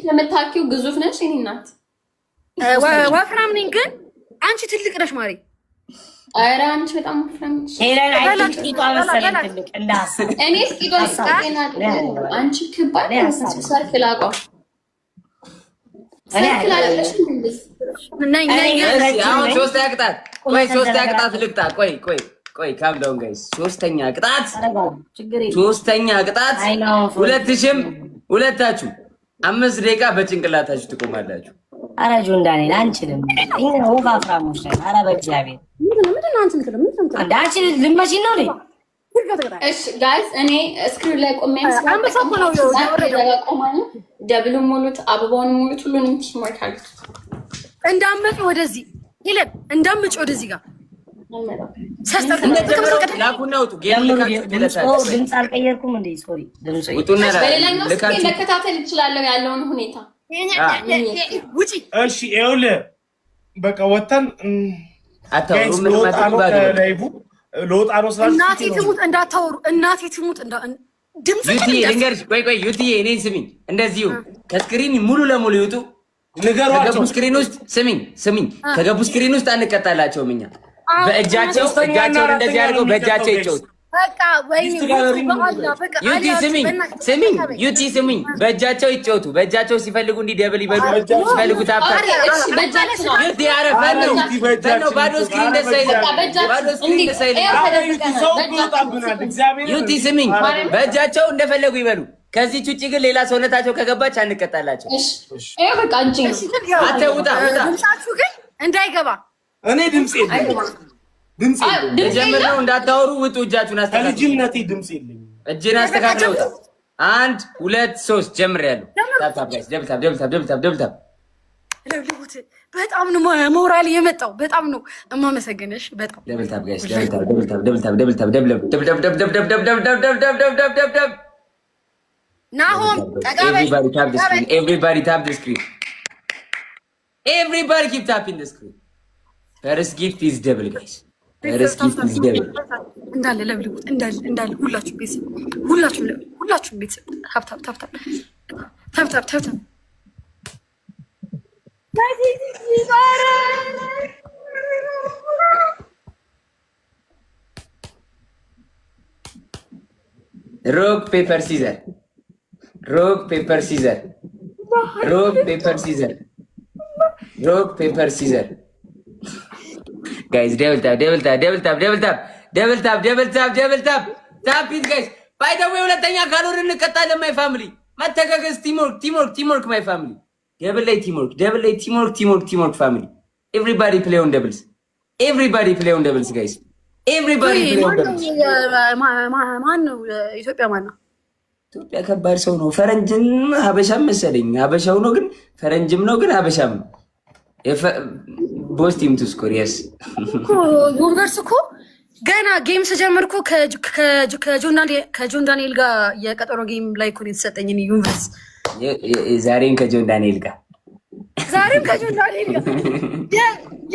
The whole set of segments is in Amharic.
የምታኪው ግዙፍ ነሽ የእኔ እናት። ወፍራም ነኝ ግን አንቺ ትልቅ ነሽ ማሪ። ኧረ አንቺ በጣም ወፍራም ነሽ። ሄለን አይ ቂጧ መሰለኝ ትልቅ እንደ ሀሳብ። እኔ ቂጧ አንቺ ክባል circle አቋም circle አይደለሽም እንዴ? ነኝ ነኝ። አሁን ሶስተኛ ቅጣት። ቆይ ሶስተኛ ቅጣት ልቅጣ። ቆይ ቆይ ቆይ calm down guys። ሶስተኛ ቅጣት፣ ሶስተኛ ቅጣት። ሁለትሽም ሁለታችሁ 5 ደቂቃ በጭንቅላታችሁ ትቆማላችሁ። ኧረ ጆን ዳንኤል አንችልም። እኛ ወፋፍራሞች ነን። ኧረ በእግዚአብሔር ምንድን ነው አንተ የምትለው? ምንድን ነው እንደ አንቺ ልመጪን ነው እንዴ? እሺ guys፣ እኔ screen ላይ ቆሜ አንበሳ እኮ ነው የወረደው። ቆማለሁ። Double ኡን ሙሉት፣ አበባውን ሙሉት፣ ሁሉንም teamwork አሉት። እንዳመጪ ወደዚህ ሄለን፣ እንዳመጪ ወደዚህ ጋር ላኩና ውጡ። Game ልካችሁ ድምፅ አልቀየርኩም እንዴ? Sorry ድምፅ ውጡና በሌላኛው screen ልካችሁ መከታተል እችላለሁ ያለውን ሁኔታ። ውጪ። እሺ ይኸውልህ፣ በቃ ወተን አታወሩ። ምንም ልወጣ ነው። አትግባቡ። ከ live ልወጣ ነው ስላልሽ እናቴ ትሙት እንዳታወሩ፣ እናቴ ትሙት ድምፅ ዩቲዬ ልንገርሽ፣ ቆይ ቆይ ዩቲዬ እኔን ስሚኝ። እንደዚሁ ከ screen ሙሉ ለሙሉ ይውጡ። ንገሯቸው። ከገቡ screen ውስጥ፣ ስሚኝ ስሚኝ፣ ከገቡ screen ውስጥ አንቀጣላቸውም እኛ። በእጃቸው ሶስተኛ እና እጃቸውን እንደዚህ አራተኛ አድርገው ነው በእጃቸው የሚቀጣው። ይጫወቱ። በቃ ወይኔ Gift gallery በአላህ በቃ ዩቲ ስሚኝ ስሚኝ ዩቲ ስሚኝ፣ በእጃቸው ይጫወቱ። በእጃቸው ሲፈልጉ እንዲህ double ይበሉ፣ ሲፈልጉ tap tap። እሺ በእጃችን ነው። ዩቲ ኧረ fun ነው fun ነው። ባዶ screen ደስ አይልም። ባዶ screen ደስ አይልም። ሰው እኮ ይወጣብናል። እግዚአብሔር ዩቲ ስሚኝ፣ በእጃቸው እንደፈለጉ ይበሉ። ከዚች ውጭ ግን ሌላ ሰውነታቸው ከገባች አንቀጣላቸው። እሺ ይኸው በቃ እጄ ነው። አንተ ውጣ ውጣ። ድምጻችሁ ግን እንዳይገባ። እኔ ድምፅ የለኝም። ድምፅ የለኝም። ድምፅ የጀመርነው የለም። እንዳታወሩ ውጡ። እጃችሁን አስተካክሉ። ከልጅነቴ ድምፅ የለኝም። እጅን አስተካክለው ውጣ። አንድ ሁለት ሶስት ጀምሬያለሁ። Tap tap guys፣ double tap፣ double tap፣ double tap፣ double tap። ለብልቡት። በጣም ነው ሞራል የመጣው። በጣም ነው እማመሰግንሽ። በጣም Double tap guys፣ double tap፣ double tap፣ double tap፣ double tap፣ double double double double double double double double double double double። ናሆም ጠጋ በል። Everybody tap the screen. Everybody tap the screen. Everybody keep tapping the screen. First gift is double, guys. First gift is double. እንዳለ ለብልቡት፣ እንዳለ እንዳለ ሁላችሁም ቤተሰብ፣ ሁላችሁም ሁላችሁም ቤተሰብ tap tap tap tap tap tap tap tap። Rock paper scissor. Rock paper scissor. Rock paper scissor. Rock paper scissor. Guys, double tap, double tap, double tap, double tap, double tap, double tap, double tap. Tap it, guys. By the way, ሁለተኛ ካልሆነ እንቀጣለን። My family መተጋገዝ፣ teamwork፣ teamwork፣ teamwork። My family double ላይ teamwork፣ double ላይ teamwork፣ teamwork፣ teamwork። Family everybody play on doubles፣ everybody play on doubles guys፣ everybody play on doubles። ማን ነው ኢትዮጵያ? ማን ነው? ኢትዮጵያ ከባድ ሰው ነው። ፈረንጅም ሀበሻም መሰለኝ። ሀበሻው ነው ግን ፈረንጅም ነው ግን ሀበሻም ነው። Both team to score, yes. Universe እኮ ገና game ስጀምር እኮ ከጆን ዳንኤል ጋር የቀጠሮ game ላይ እኮ ነው የተሰጠኝ universe። ዛሬም ከጆን ዳንኤል ጋር። ዛሬም ከጆን ዳንኤል ጋር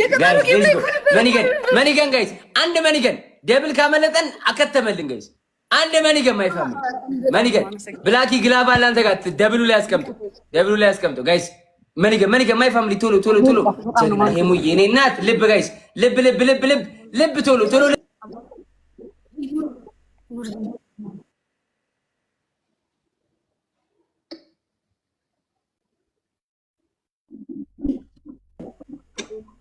የቀጠሮ game ላይ እኮ ነበር። Money gun, money gun guys፣ አንድ money gun double ካመለጠን አከተመልን guys። አንድ money gun, my family, money gun። ብላኪ glove አለ አንተ ጋር፣ double ኡ ላይ አስቀምጡ፣ double ኡ ላይ አስቀምጡ guys። Money gun, money gun, my family፣ ቶሎ ቶሎ ቶሎ። ጀግና ሄሙዬ የኔ እናት። ልብ guys፣ ልብ ልብ ልብ ልብ ልብ፣ ቶሎ ቶሎ።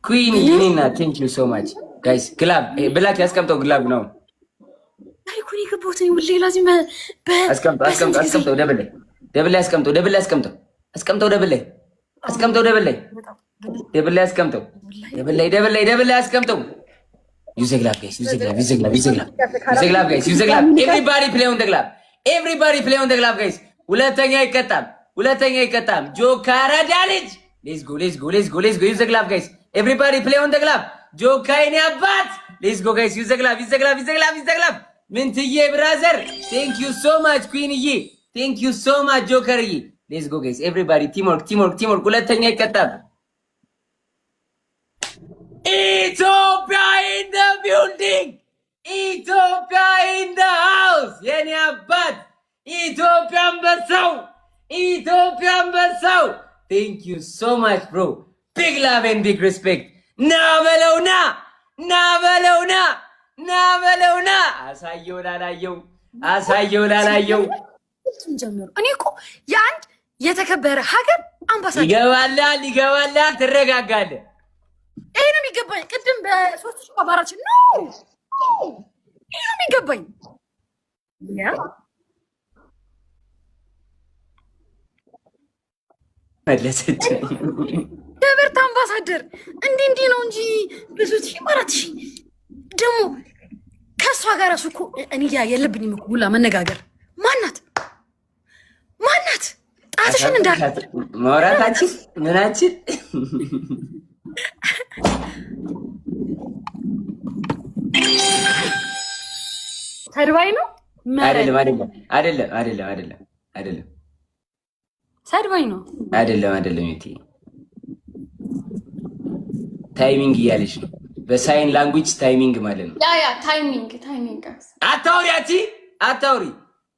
Queen የኔ እናት thank you so much guys። Glove ብላክ ያስቀምጠው፣ glove ነው። እኮ ነው የገባሁት ሁሌ ላዚም። አስቀምጠው አስቀምጠው አስቀምጠው፣ double ላይ፣ double ላይ አስቀምጠው፣ double ላይ አስቀምጠው፣ አስቀምጠው፣ double ላይ አስቀምጠው፣ double ላይ፣ double ላይ አስቀምጠው፣ double ላይ፣ double ላይ፣ double ላይ አስቀምጠው። Use glove guys፣ use glove፣ use glove፣ use glove፣ use glove guys፣ use glove። Everybody play on the glove፣ everybody play on the glove guys። ሁለተኛ ይቀጣም፣ ሁለተኛ ይቀጣም። ጆካራዳ ልጅ፣ let's go, let's go, let's go, let's go። Use glove guys፣ everybody play on the glove። ጆካ የኔ አባት፣ let's go guys። Use glove, use glove, use glove, use glove። ምንትዬ brother, thank you so much። Queen ዬ, thank you so much። ጆከርዬ, let's go guys, everybody teamwork, teamwork, teamwork። ሁለተኛ ይቀጣል። ኢትዮጵያ in the building፣ ኢትዮጵያ in the house። የኔ አባት ኢትዮጵያ አንበሳው፣ ኢትዮጵያ አንበሳው thank you so much bro, big love and big respect። ና በለው ና፣ ና በለው ና፣ ና በለው ና። አሳየው ላላየው፣ አሳየው ላላየው። ጀምሩ። እኔ እኮ የአንድ የተከበረ ሀገር አምባሳደር ይገባላል፣ ይገባላል። ትረጋጋለህ። ይሄ ነው የሚገባኝ። ቅድም በ3,000 አባራችን ነው። ይሄ ነው የሚገባኝ። Yeah. መለሰች። ክብርት አምባሳደር እንዲህ እንዲህ ነው እንጂ በ3,000 በ4,000 ደግሞ ከእሷ ጋር እራሱ እኮ እኔ የለብኝም እኮ ሁላ መነጋገር። ማናት ማናት? ጣትሽን እንዳለ ማውራታችን ምናችን ተድባይ ነው። አይደለም፣ አይደለም፣ አይደለም፣ አይደለም፣ አይደለም፣ አይደለም። ሰድባኝ ነው። አይደለም፣ አይደለም። ዩቲ timing እያለች ነው። በ sign language timing ማለት ነው። Yeah, timing, timing። አታውሪ፣ አቺ አታውሪ።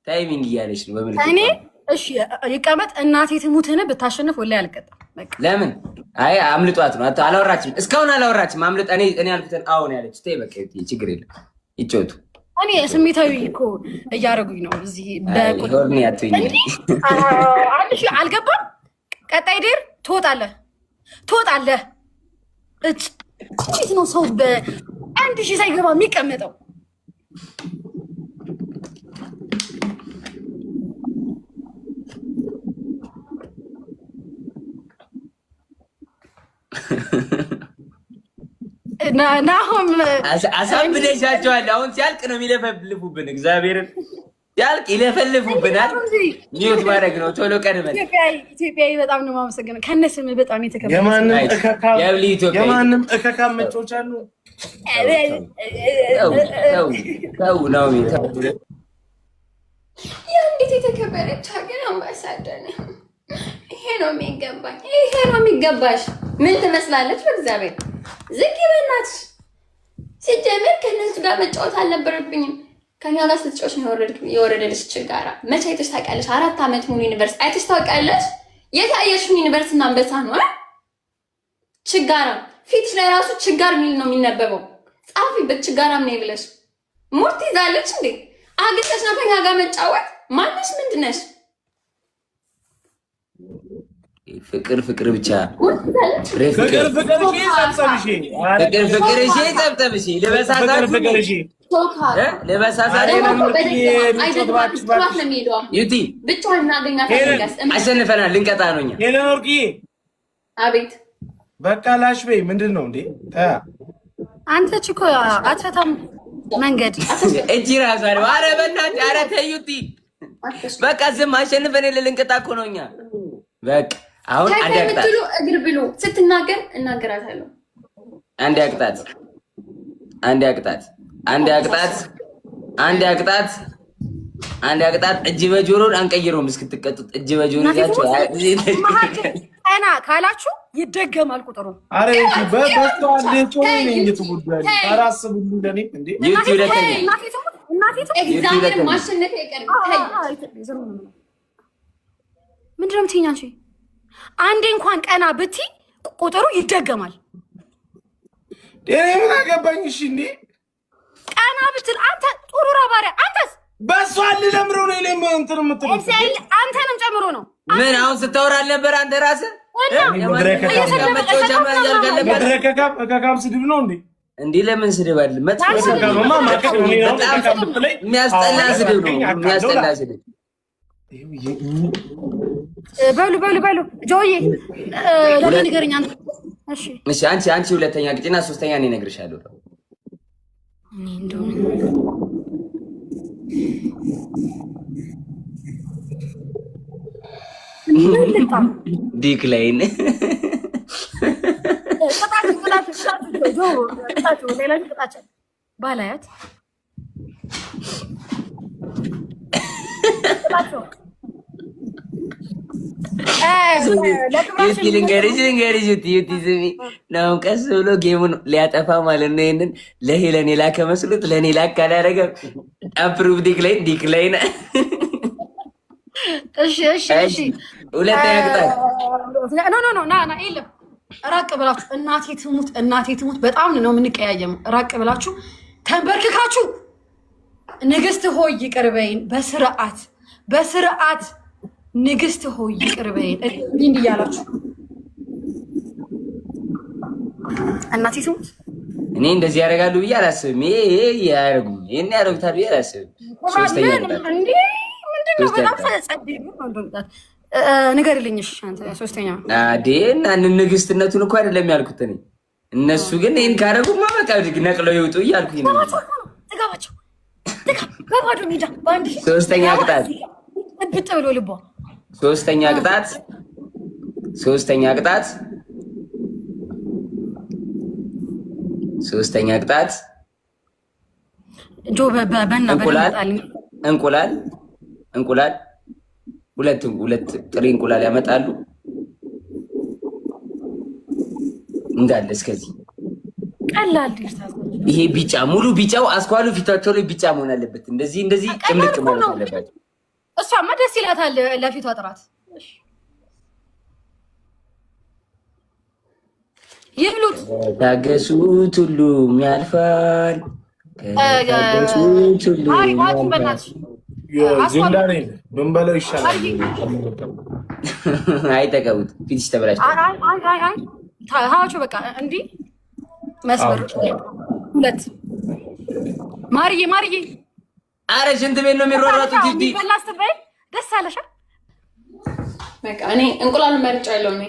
Timing እያለች ነው በምልክት። እኔ እሺ ይቀመጥ፣ እናቴ ትሙትን ብታሸንፍ ወላሂ አልቀጣም። በቃ። ለምን? አይ አምልጧት ነው። አላወራችም፣ እስካሁን አላወራችም። አምልጥ እኔ ያልኩትን አሁን ያለች። ተይ በቃ ዩቲ፣ ችግር የለም ይጫወቱ። እኔ ስሜታዊ እኮ እያደረጉኝ ነው እዚህ። Horny አትሁኝ። 1,000 አልገባም። ቀጣይ dare ትወጣለህ፣ ትወጣለህ። እጭ እንዴት ነው ሰው በ1,000 ሳይገባ የሚቀመጠው? ናሆም። አሳብደሻቸዋል። አሁን ሲያልቅ ነው የሚለፈልፉብን። እግዚአብሔርን ሲያልቅ ይለፈልፉብናል። Mute ማድረግ ነው ቶሎ ቀድመን። ኢትዮጵያዊ በጣም ነው የማመሰግነው። ከነስም በጣም የተከበረ የማንም እከካም የብሊ ኢትዮጵያ። የማንም እከካም መጫወቻ ነው። ተው ተው ተው ናኦሚ ተው። የእንዴት የተከበረች ሀገር አምባሳደር ነው። ይሄ ነው የሚገባኝ፣ ይሄ ነው የሚገባሽ። ምን ትመስላለች? በእግዚአብሔር ዝግ በእናትሽ። ሲጀምር ከእነሱ ጋር መጫወት አልነበረብኝም። ከኛ ጋር ስትጫወች ነው የወረደልሽ ችጋራ። መቼ አይተሽ ታውቂያለሽ? 4 ዓመት ሙሉ universe አይተሽ ታውቂያለሽ? የት አየሽውን universe እና አንበሳ ነው ችጋራ። ፊትሽ ላይ ራሱ ችጋር የሚል ነው የሚነበበው። ጻፊበት ችጋራም ነው ብለሽ ሙርት ይዛለች እንዴ? አግኝተሽ ነው ከኛ ጋር መጫወት? ማነሽ? ምንድነሽ? ፍቅር ፍቅር ብቻ። ሙርት ይዛለች። ፍቅር ፍቅር እሺ ጸብጸብ እሺ። ፍቅር ፍቅር እሺ ጸብጸብ እሺ ፍቅር ልበሳሳችሁ ፍቅር እሺ። እ ልበሳሳችሁ አይደግማም። ነው የሚሄደው። ዩቲ። ብቻዋን እናገኛታለን። አሸንፈናል። ልንቀጣ ነው እኛ። ሄለን ወርቅዬ። አቤት። በቃ ላሽ በይ። ምንድን ነው እንዴ? ታ አንተ ችኮ አትፈታም መንገድ። እጅ ራሷ ነው። ኧረ በእናትህ ኧረ ተይ ዩቲ። በቃ ዝም፣ አሸንፈን የለ ልንቀጣ እኮ ነው እኛ። በቃ አሁን አንድ ያቅጣት፣ የምትሉ እግር ብሉ ስትናገር እናገራታለሁ። አንድ ያቅጣት፣ አንድ ያቅጣት፣ አንድ ያቅጣት፣ አንድ ያቅጣት፣ አንድ ያቅጣት። እጅ በጆሮን አንቀይረውም እስክትቀጡት። እጅ በጆሮ ይዛችሁ ቀና ካላችሁ ይደገማል ቁጥሩ። አረ በስተዋል ጮ ነኝ እየተጎዳ ኧረ አስቡልኝ ለእኔ እንዴ። ዩቲ ሁለተኛ። እግዚአብሔር ማሸነፍ አይቀርም። ምንድን ነው የምትይኝ አንቺ? አንዴ እንኳን ቀና ብቲ ቁጥሩ ይደገማል። እኔ ምን አገባኝ? እሺ እንዴ። ቀና ብትል አንተ ጥሩ ባሪያ አንተስ በሷ ልለምረው ነው እኔም እንትን የምትለው። አንተንም ጨምሮ ነው። ምን አሁን ስታወራ አልነበር አንተ ራስህ? እከካም ስድብ ነው እንዴ? እንዲህ ለምን ስድብ አለ? መጥፎ ስድብ ነው። በጣም የሚያስጠላ ስድብ ነው። የሚያስጠላ ስድብ። በሉ በሉ በሉ ጆዬ ለምን ንገረኝ አንተ። እሺ። እሺ አንቺ ሁለተኛ ቅጪና ሶስተኛ እኔ እነግርሻለሁ። እኔ እንደው Decline. ቅጣችሁ ቅጣችሁ ቅጣችሁ ቅጣችሁ ሌላ ቅጣችሁ ባላያት ቅጣችሁ። ዩቲ ልንገርሽ ልንገርሽ ዩቲ ዩቲ ስሚ ነው፣ ቀስ ብሎ game ኡን ሊያጠፋ ማለት ነው። ይሄንን ለሄለን የላከ መስሎት ለእኔ ላክ አላደረገም። Approve decline, decline. እሺ እሺ እሺ። ሁለተኛ ቅጣት። No, no, no, ና ና፣ የለም፣ ራቅ ብላችሁ፣ እናቴ ትሙት፣ እናቴ ትሙት፣ በጣም ነው የምንቀያየመው። ራቅ ብላችሁ ተንበርክካችሁ ንግስት ሆይ ይቅር በይን፣ በስርዓት በስርዓት፣ ንግስት ሆይ ይቅር በይን እንዲህ እንዲህ እያላችሁ፣ እናቴ ትሙት። እኔ እንደዚህ ያደርጋሉ ብዬ አላስብም። ይሄ ያደርጉም፣ ይሄን ያደርጉታል ብዬ አላስብም። ሶስተኛ ቅጣት። እንዴ፣ ምንድን ነው? በጣም ጸድ ንገርልኝ። እሺ አንተ ሶስተኛ። አዴ እና ንግስትነቱን እኮ አይደለም ያልኩት እኔ። እነሱ ግን ይሄን ካደረጉማ በቃ ነቅለው ይውጡ እያልኩኝ ነው። ጥጋባቸው በባዶ ሜዳ በአንድ ሺህ። ሶስተኛ ቅጣት። እብጥ ብሎ ልቧ። ሶስተኛ ቅጣት፣ ሶስተኛ ቅጣት፣ ሶስተኛ ቅጣት። ጆ በና። እንቁላል፣ እንቁላል፣ እንቁላል፣ ሁለት ሁለት ጥሬ እንቁላል ያመጣሉ እንዳለ እስከዚህ። ቀላል። ይሄ ቢጫ፣ ሙሉ ቢጫው አስኳሉ ፊታቸው ላይ ቢጫ መሆን አለበት። እንደዚህ እንደዚህ ጭምልቅ ማለት አለባቸው። እሷማ ደስ ይላታል ለፊቷ ጥራት። ይብሉት። ታገሱት፣ ሁሉም ያልፋል። ከታገሱት ሁሉም ያልፋል። ጅንዳሬ ብንበለው ይሻላል። አይ ተቀቡት፣ ፊትሽ ተበላሽቷል። ሀዋቸው በቃ እንዲህ መስመር ሁለት፣ ማርዬ ማርዬ። አረ ሽንት ቤት ነው የሚሯሯጡት። ሂጂ። የሚበላ ስትበይ ደስ አለሻ። በቃ እኔ እንቁላሉ መርጫለሁ። እኔ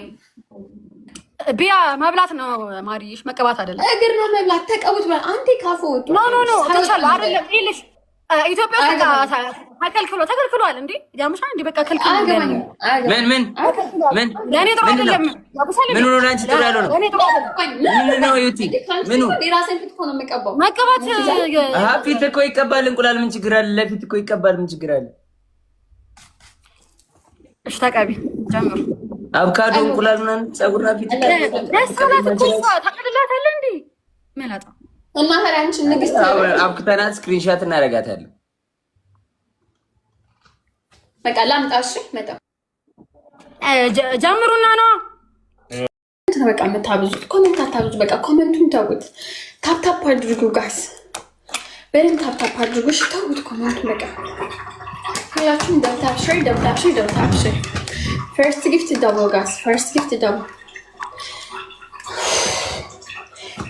ቢያ መብላት ነው ማርዬሽ፣ መቀባት አይደለም። እግር ነው መብላት። ተቀቡት። አንዴ ካፉ ወጡ። No, no, no፣ ተቻለ አይደለም ይልሽ፣ ኢትዮጵያ ውስጥ ተከልክሎ ተከልክሏል። እንዴ ያምሻ እንዴ፣ በቃ ከልክሎ። አያገባኝም። ምን ምን ምን? ለእኔ ጥሩ አይደለም። ምን ሆኖ ለአንቺ ጥሩ ያልሆነው? ለእኔ ጥሩ አይደለም። ምን ነው ዩቲ? ምኑ? የራሴን ፊት እኮ ነው የምቀባው። መቀባት። አሀ፣ ፊት እኮ ይቀባል እንቁላል፣ ምን ችግር አለ? ለፊት እኮ ይቀባል፣ ምን ችግር አለ? እሺ ተቀቢ፣ ጀምሩ። አቮካዶ፣ እንቁላል ምናምን ፀጉርና ፊት። ደስ አላት እኮ እሷ፣ ታቀልላታለህ እንዴ መላጣ። እና ታዲያ አንቺ ንግስት አብክተናት screenshot እናደርጋታለን። በቃ ላምጣ። እሺ መጣ። ጀምሩና ነዋ። በቃ የምታብዙት comment አታብዙ። በቃ comment ኡን ተውት። Tap tap አድርጉ guys፣ በደንብ tap tap አድርጉ። እሺ ተውት comment ኡን በቃ ሁላችሁም። Double tap share፣ double tap share፣ double tap share። First gift double guys፣ first gift double፣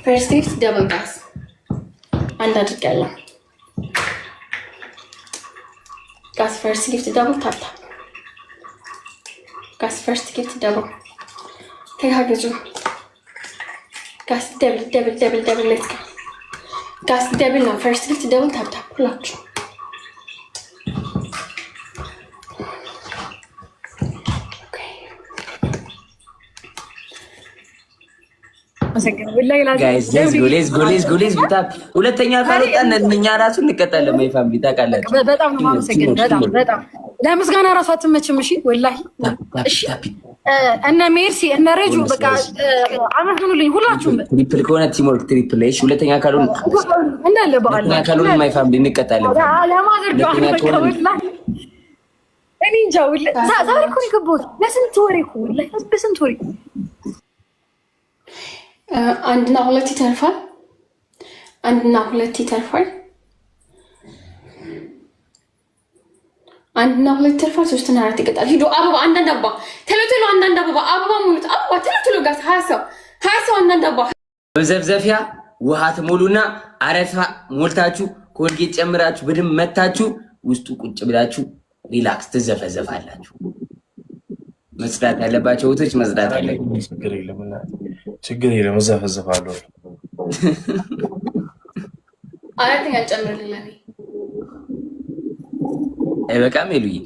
first gift double guys። አንድ አድርጌያለሁ guys። First gift double፣ tap tap guys። First gift double፣ ተጋገዙ guys። Double, double, double, double፣ let's go guys። Double ነው። First gift double፣ tap tap ሁላችሁ። Okay. Guys, let's go, let's go, let's go, let's go, tap። ሁለተኛ ካልወጣን እኛ ራሱ እንቀጣለን። My family ታውቃላችሁ። በጣም ነው የማመሰግነው። በጣም በጣም፣ ለምስጋና ራሱ አትመችም። እሺ ወላሂ እሺ። እነ ሜርሲ እነ ረጁ በቃ አመስግኑልኝ ሁላችሁም። Triple ከሆነ teamwork triple። እሺ ሁለተኛ ካልሆነ እንዳለ በዓል ሁለተኛ ካልሆነ my family እንቀጣለን። ለማዘር ዱዓ ሁለተኛ በቃ ከሆነ ወላሂ እኔ እንጃ፣ ወላሂ ዛሬ እኮ ነው የገባሁት። በስንት ወሬ እኮ፣ ወላሂ በስንት ወሬ። አንድና ሁለት ይተርፋል። አንድና ሁለት ይተርፋል። አንድና ሁለት ይተርፋል። ሶስትና አራት ይቀጣል። ሂዱ አበባ፣ አንዳንድ አበባ ቶሎ ቶሎ፣ አንዳንድ አበባ፣ አበባ ሙሉት። አበባ ቶሎ ቶሎ guys፣ 20 ሰው፣ 20 ሰው፣ አንዳንድ አበባ። መዘፍዘፊያ ውሃ ትሞሉና አረፋ ሞልታችሁ ኮልጌት ጨምራችሁ በደንብ መታችሁ ውስጡ ቁጭ ብላችሁ relax ትዘፈዘፋላችሁ። መጽዳት ያለባቸው ቦታዎች መጽዳት አለባቸው። ችግር የለም እናቴ፣ ችግር የለም፣ እዘፈዘፋለሁ። አራተኛ ጨምርልን ለኔ። አይበቃም ሄሉዬ?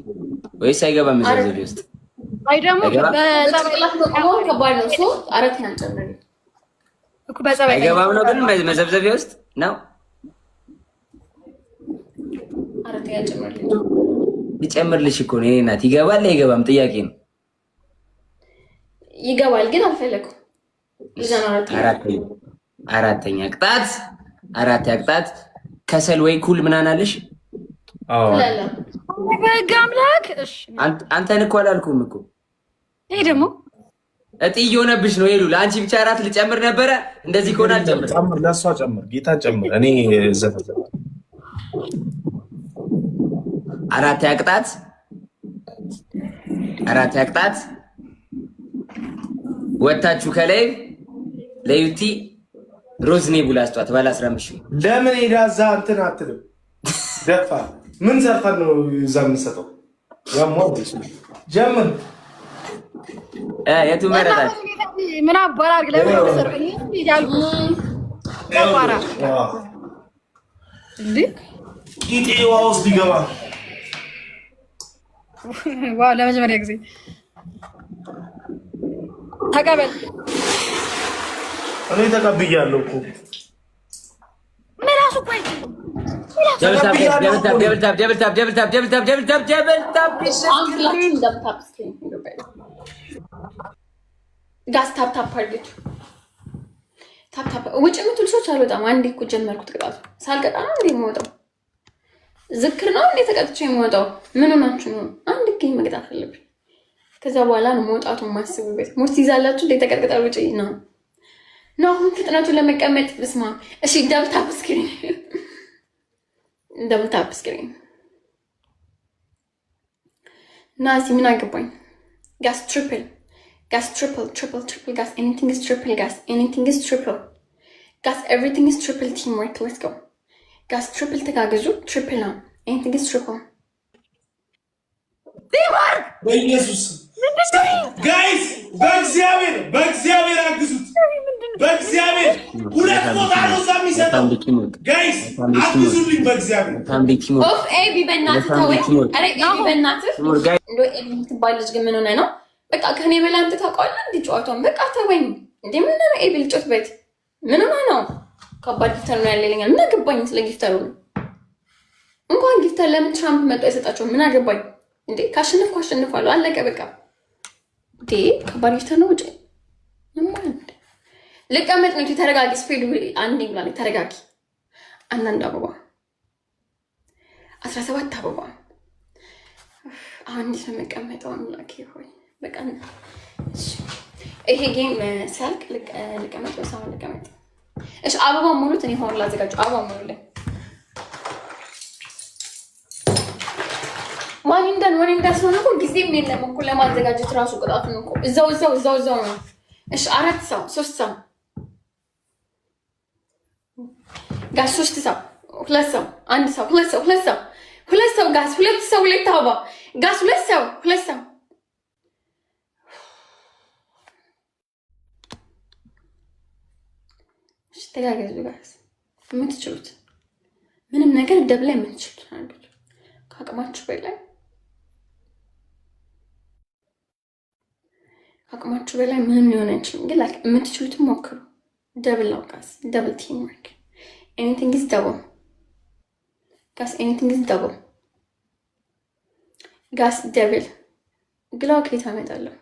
ወይስ አይገባም መዘፍዘፊያ ውስጥ? አይ ደግሞ አይገባም? በጸባይ በጭንቅላት መቆም ከባድ ነው። So አራተኛ ጨምርልን። እኮ በጸባይ አይገባም ነው ግን መዘፍዘፊያ ውስጥ ነው። አራተኛ ጨምርልን። ሊጨምርልሽ እኮ ነው የእኔ እናት። ይገባል አይገባም ጥያቄ ነው። ይገባል ግን አልፈለኩም። እዛ ነው አራተኛ። አራተኛ፣ አራተኛ ቅጣት፣ አራተኛ ቅጣት፣ ከሰል ወይ ኩል ምናምን አለሽ? አዎ። ላላ። በህግ አምላክ። እሺ። አንተን እኮ አላልኩም እኮ። ይሄ ደግሞ እጢ እየሆነብሽ ነው ሄሉ። ለአንቺ ብቻ አራት ልጨምር ነበረ። እንደዚህ ከሆነ አልጨምርም። ጨምር፣ ለእሷ ጨምር፣ ጌታ ጨምር። እኔ ዘፈዘፈ አራት ያቅጣት፣ አራት ያቅጣት። ወታችሁ ከላይ ለዩቲ ሮዝ ኔቡላ ስጧት ባለ 15,000። ለምን ሄዳ እዛ እንትን አትልም? ደፋ ምን ሰርተን ነው እዛ የምንሰጠው? ያሞ ጀምር። የቱ መረጣል? ምን አባራ አድርግ ለምን ተሰርበኝ ያልኩ አባራ እንዴ? ቂጤ ውሃ ውስጥ ሊገባ። Wow! ለመጀመሪያ ጊዜ ተቀበል። እኔ ተቀብያለሁ እኮ። ምላሱ እኮ አይችልም። Double tap, double tap, double tap, double tap, double tap, double tap, double tap, double tap. Double tap screen, guys፣ tap tap አድርጊቱ። Tap tap። ውጭ የምትሉ ሰዎች አልወጣም። አንዴ እኮ ጀመርኩት ቅጣቱ። ሳልቀጣ ነው እንዴ የምወጣው? ዝክር ነው እንዴ ተቀጥቼ የምወጣው? ምን ሆናችሁ ነው? አንድ game መቅጣት አለብኝ። ከዛ በኋላ ነው መውጣቱን የማስብበት። Mood ይዛላችሁ እንዴ? ተቀጥቅጣ ውጭ ነው ነው አሁን ፍጥነቱን ለመቀመጥ ብስማ። እሺ፣ double tap screen፣ double tap screen። ናዚ ምን አገባኝ? Guys, triple, guys, triple, triple, triple, guys. Anything is triple, guys. Anything is triple, guys. Everything is triple. Teamwork, let's go, guys. Triple፣ ተጋገዙ። Triple ነው። Anything is triple. በኢየሱስ guys፣ በእግዚአብሔር፣ በእግዚአብሔር አግዙት። በእግዚአብሔር ሁለት ቦታ ነው እዛ የሚሰጠው። Guys፣ አግዙልኝ በእግዚአብሔር። ኦፍ ኤቢ፣ በእናትህ ተወኝ። ኧረ ኤቢ በእናትህ፣ እንደው ኤቢ የምትባል ልጅ ግን ምን ሆነህ ነው? በቃ ከኔ በላይ አንተ ታውቀዋለህ እንዴ ጨዋታውን? በቃ ተወኝ እንዴ! ምን ሆነህ ነው ኤቢ? ልጮትበት ምን ሆነህ ነው? ከባድ gifter ነው ያለ ይለኛል። ምን አገባኝ ስለ gifter ኡ? እንኳን gifter ለምን ትራምፕ መጣ የሰጣቸው ምን አገባኝ እንዴ? ካሸነፍኩ አሸንፋለሁ። አለቀ በቃ። እንዴ፣ ከባድ gifter ነው። ውጭ ልቀመጥ ነው። ተረጋጊ። Speed አንዴ ብላለች። ተረጋጊ። አንዳንድ አበባ፣ 17 አበባ። አሁን እንዴት ነው የምቀመጠው? አምላኬ ሆይ በቃ ይሄ game ሲያልቅ ልቀመጥ ወይ ሳይሆን ልቀመጥ። እሺ፣ አበባ ሙሉት። እኔ ሆን ላዘጋጁ። አበባ ሙሉልኝ። One and done፣ one and done ስለሆነ እኮ ጊዜም የለም እኮ ለማዘጋጀት ራሱ። ቅጣቱን እኮ እዛው እዛው እዛው እዛው ነው። እሺ፣ አራት ሰው፣ ሶስት ሰው guys፣ ሶስት ሰው፣ ሁለት ሰው፣ አንድ ሰው፣ ሁለት ሰው፣ ሁለት ሰው፣ ሁለት ሰው guys፣ ሁለት ሰው፣ ሁለት አበባ guys፣ ሁለት ሰው፣ ሁለት ሰው። እሺ፣ ተጋገዙ guys፣ የምትችሉት ምንም ነገር double ላይ የምትችሉት አሉት። ከአቅማችሁ በላይ ምንም ሊሆን አይችልም፣ ግን like የምትችሉትን ሞክሩ። Double ነው guys፣ double teamwork. Anything is double, guys. Anything is double, guys. Double glove ከየት አመጣለሁ?